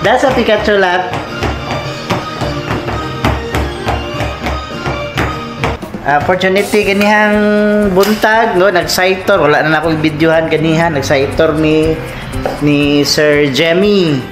That's a Pikachu lap. Opportunity ganihang buntag, no, nag-sitor, wala na akong videohan ganihan, nag-sitor ni Sir Jemmy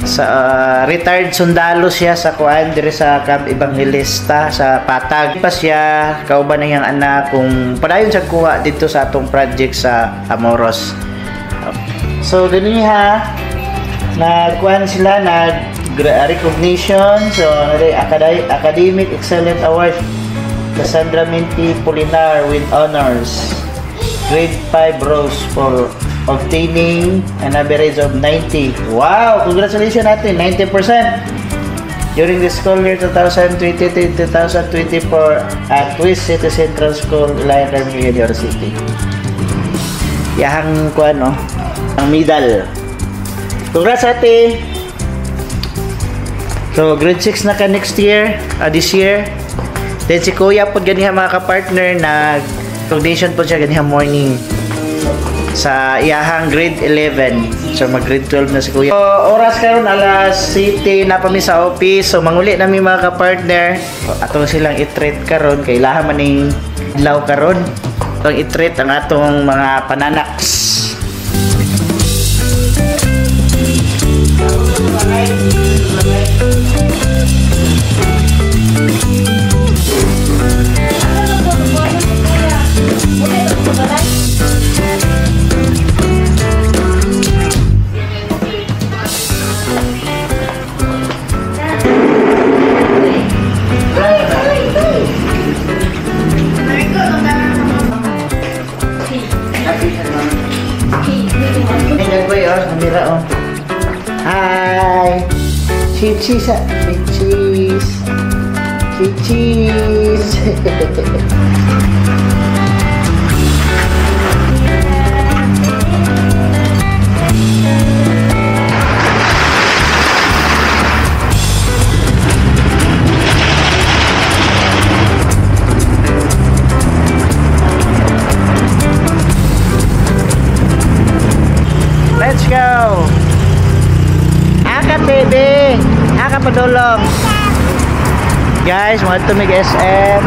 sa retired sundalo siya sa kuan dire sa Camp Evangelista sa Patag pa siya kauban na iyang anak kung padayon siya kuha dito sa atong project sa Amoros. So ganiha nagkuan sila, nag recognition, so Academic Excellent Award Cassandra Minty Polinar with honors, grade 5 rose for obtaining an average of 90. Wow! Congratulations natin, 90% during the school year 2023-2024 at West City Central School, Ilayan, Carmen, de Oro City. Yahang kuan, no? Ang medal. Congrats, ate! So, grade 6 na ka next year, this year. Then si Kuya po ganiha mga kapartner, nag-recognition po siya ganiha morning sa iyahang grade 11. So mag grade 12 na si Kuya. So, oras karon alas 7 na pa mi sa office. So manguli na mi mga kapartner. Atong silang i-treat karon kay ilaha man ning adlaw karon. Atong i-treat ang atong mga pananaks. Hi! Cheese, cheese, cheese. Let's go! Aka, baby! Aka, padulong! Guys, mga tumig SM.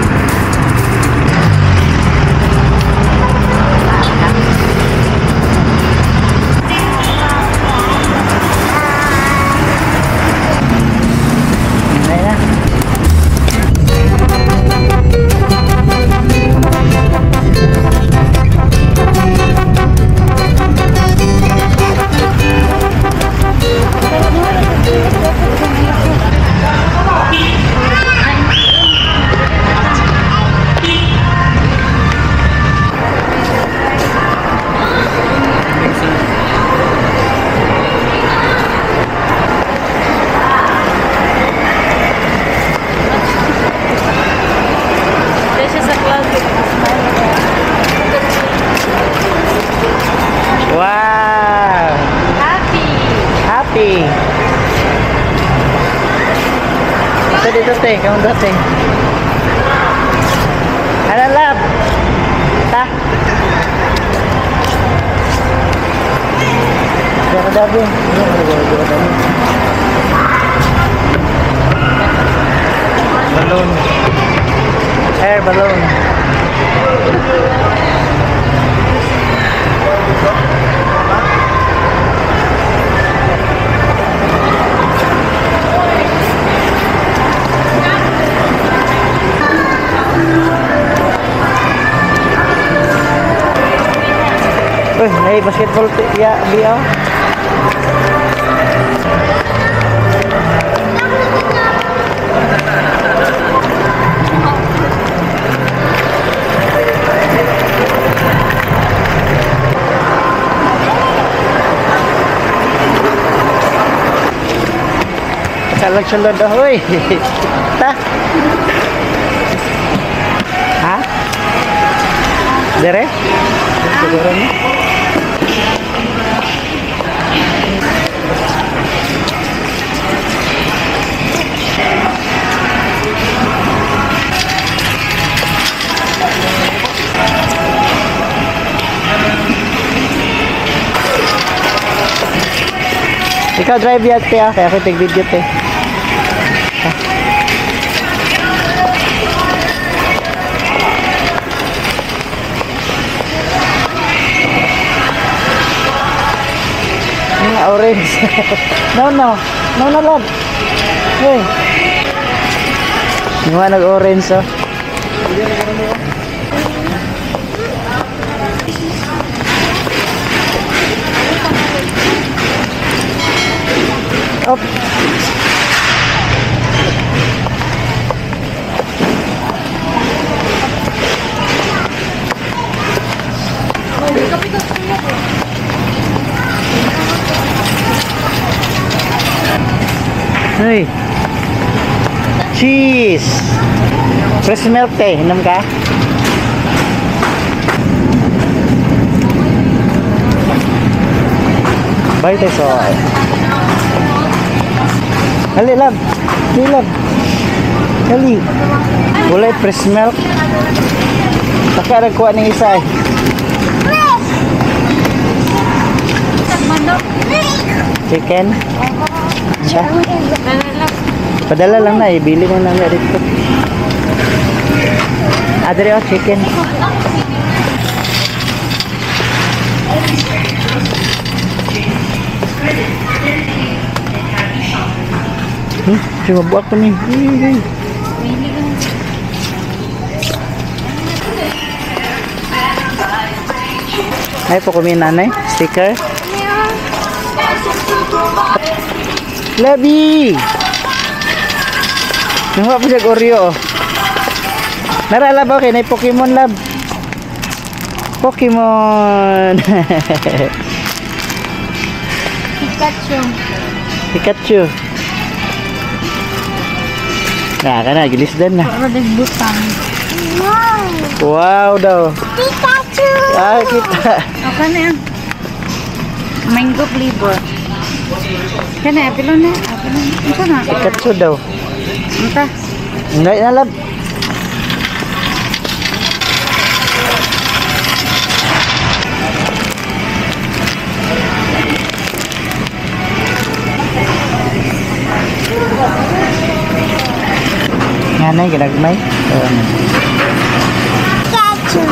Wow! Happy! Happy! Ito dito, te. Kamu dito, te. Ano, love? Ta? Dito dabi. Balloon. Air balloon. Uy, may basketball ya, biya. Kalag sulod, hoy. Ta. Ha? Dere? Siguro ni. Ikaw drive yan, te, ah. Kaya ako take video, te. Ah. Orange. No, no. No, no, love. Hey. Nga nag-orange, oh. Up. Hey. Cheese. Fresh milk te, inom ka? Bye te so. Hali love. Hali love. Hali. Walay fresh milk. Taka ra kuha ning isa eh. Chicken. Siya. Padala lang na, ibili mo lang na dito. Adre oh, chicken. Siya mabuak ko ni. Ay po kami nanay, sticker. Labi! Nakuha po siya Oreo. Nara lab, okay. Nay Pokemon lab. Pokemon! Pikachu. Pikachu. Nah, ka na. Gilisdan na. Para nagbutang. Wow daw. Pikachu! Ah, kita. Okay na yan. Mango flavor. Kana, apilo na. Apilo na. Ito na. Pikachu daw. Ito. Hindi na lab. Nga na, ginagmay. Pikachu.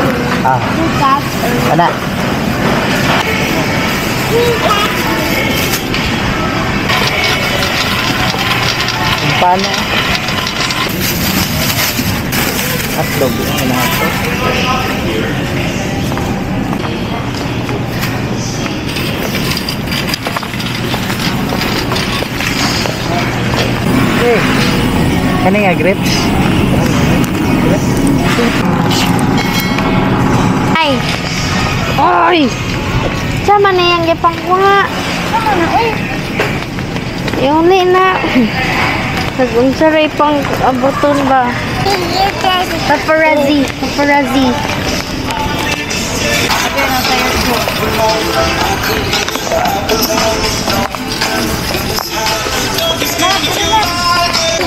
Ah. Pikachu. Ana. Pikachu. Paano? Hotdog. Ano hotdog? Okay. Kani nga grapes? Ay. Oy. Sama na yung gipangkuha. Sama na, oy. Yung na. Nag-unsa ray pang abuton ba? Paparazzi, paparazzi.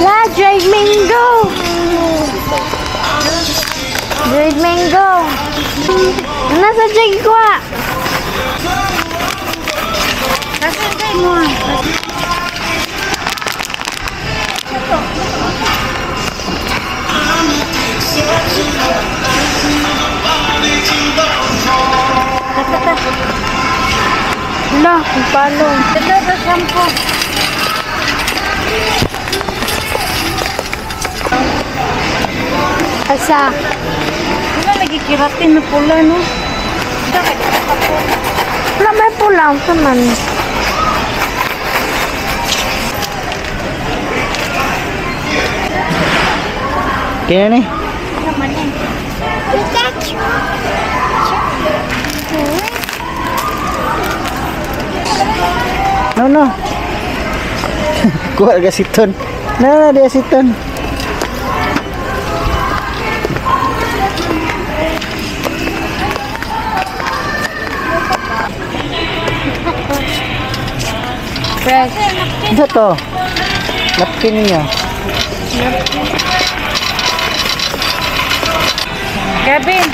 La, dried mango! Dried mango! Nasa jig ko ah! Nasa jig mo ah! Hala, ang palo. Ito, ito, shampoo. Asa? Wala lagi keratin na pula, no? Wala may pula. Ang taman. Kaya ni? Pikachu! No, no. Kuha ka siton. No, no, di siton. Fresh. Ano to? Napkin niyo. Gavin!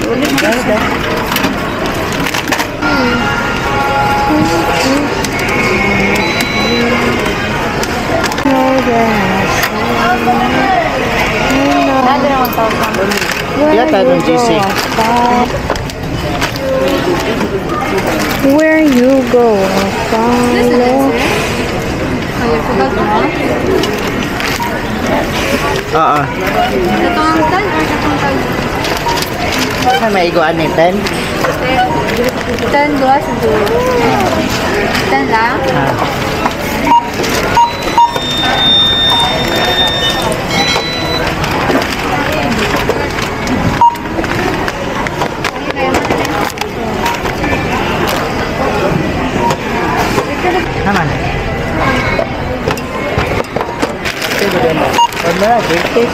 Ulit na. Yata ng GC. Where you go, follow. Oo. Ay, may iguan ni 10? 10 duas, 10 lang? Ah. Naman. Wala, 50.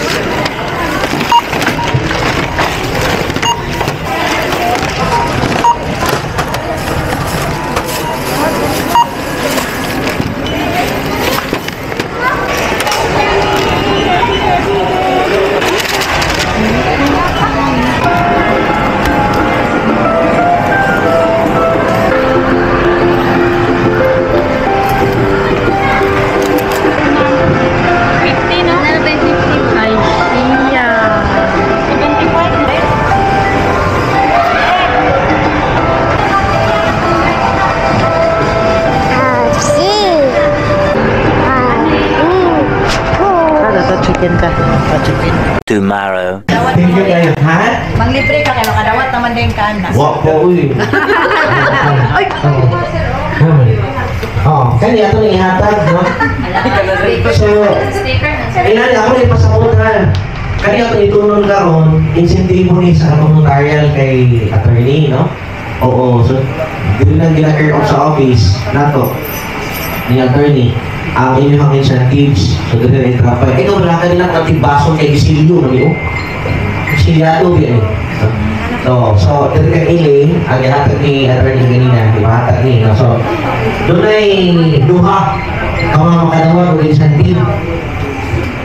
No? Ay, siya. 75. Kada to chicken ka. Pa chicken. Tomorrow. Thank you kayo, ha? Manglibre ka kay makadawat naman din ka na. Wa po, uy. Ay! Oh, kani ato ning ihatag, no? So, ilan ako rin pasakutan. Kani ato itunon karon, insentibo ni sa atong notarial kay attorney, no? Oo, so dili lang gina-air off sa office nato ni attorney ang inyong incentives. So, dili na itrapay. Ikaw, wala ka nilang katibason kay Gisilyo, no? Silyado, yan eh. So, dito kay Elaine, ang ihatag ni attorney ganina, di ba? Hatag ni, no? So, doon ay duha ang mga makadawat o incentive.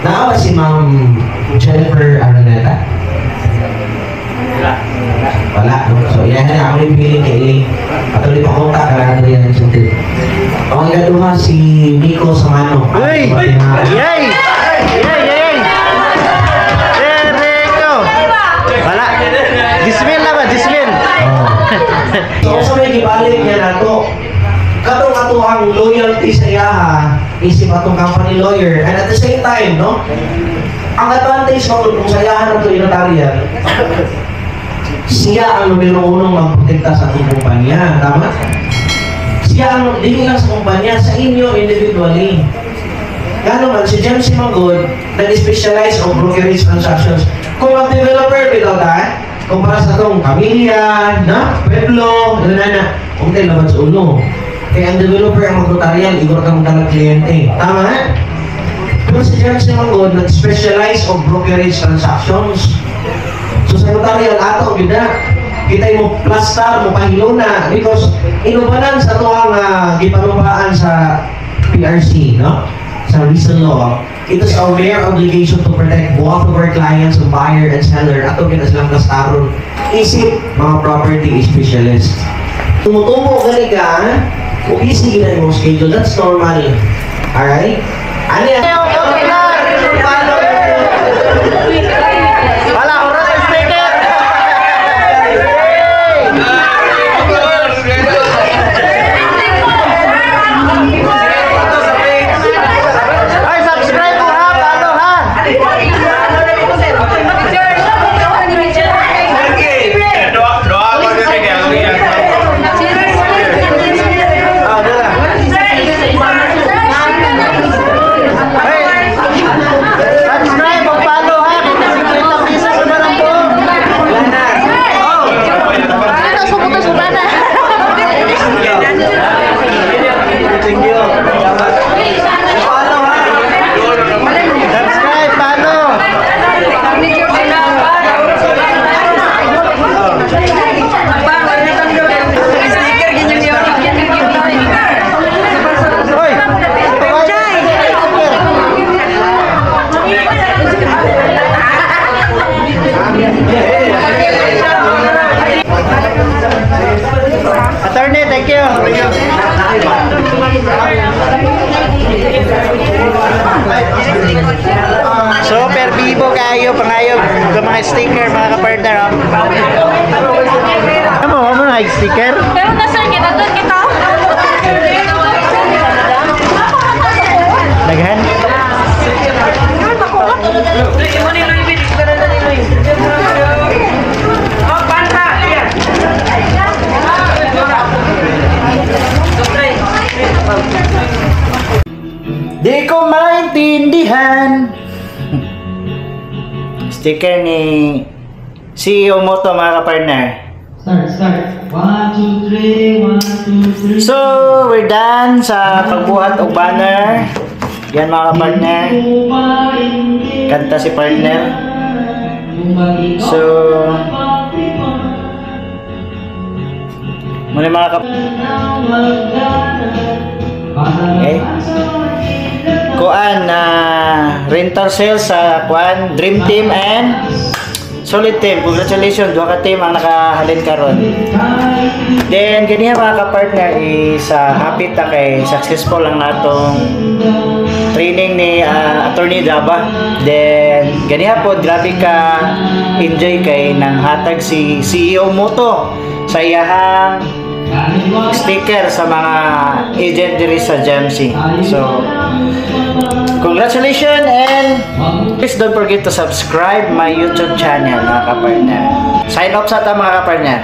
Naawa si Ma'am Jennifer Araneta? Wala, no? So, iyan na ako yung feeling kay Elaine. Patuloy pa kontak, kailangan rin ang incentive. Ang ikaduha si Nico Samano. Uy! Yay! Yay! Yay! Jericho! Wala. Dismil na ba? Dismil. So, sa may gibalik niya nato, katong ato ang loyalty sa iyaha, isip atong company lawyer, and at the same time, no, ang advantage mo kung sa iyaha nato inotarian, siya ang numero unong magprotekta sa atong kumpanya, tama? Siya ang, dili lang sa kumpanya, sa inyo individually. Gano man, si James Simangod, nag-specialize on brokerage transactions. Kung ang developer, bitaw ta, kumpara sa itong pamilya, na, pueblo, ano na na, kung tayo laban sa ulo. Kaya ang developer ang mag-notarial, igor kang magkalang kliyente. Tama? Pero si James Simangod, nag-specialize on brokerage transactions. So sa notarial, ato, yun na, kita mo plaster, mo pahiluna, because inubanan sa tuwang gipanumpaan sa PRC, no? Sa recent law, it is our mere obligation to protect both of our clients, the buyer and seller, ato gina silang plastaron. Isip mga property specialist. Tumutubo gani ka, o busy gina imong schedule, that's normal. Alright? Ano yan? Wala, urot ang sticker! Ay, subscribe mo ha! Follow ha! Ah, dala. Hey! Super bibo kayo, pangayo sa mga sticker, mga kapartner. Oh. Ano mo na sticker? Pero na sir, kita doon kita. Daghan. Di ko maintindihan. Sticker ni CEO Moto, mga kapartner. Start, start. One, two, three, one, two, three. So, we're done sa pagbuhat og banner. Yan, mga kapartner. Kanta si partner. So, muna, mga kap. Okay. Kuan na rental sales sa kuan, Dream Team and Solid Team. Congratulations, duha ka team ang nakahalin karon. Then ganiha, mga ka-partner, is happy ta kay successful ang natong training ni Attorney Daba. Then ganiha po, grabe ka enjoy kay nang hatag si CEO Moto sa iyahang sticker sa mga agent diri sa GEMC. So, congratulations and please don't forget to subscribe my YouTube channel, mga kapartner. Sign off sa ta, mga kapartner.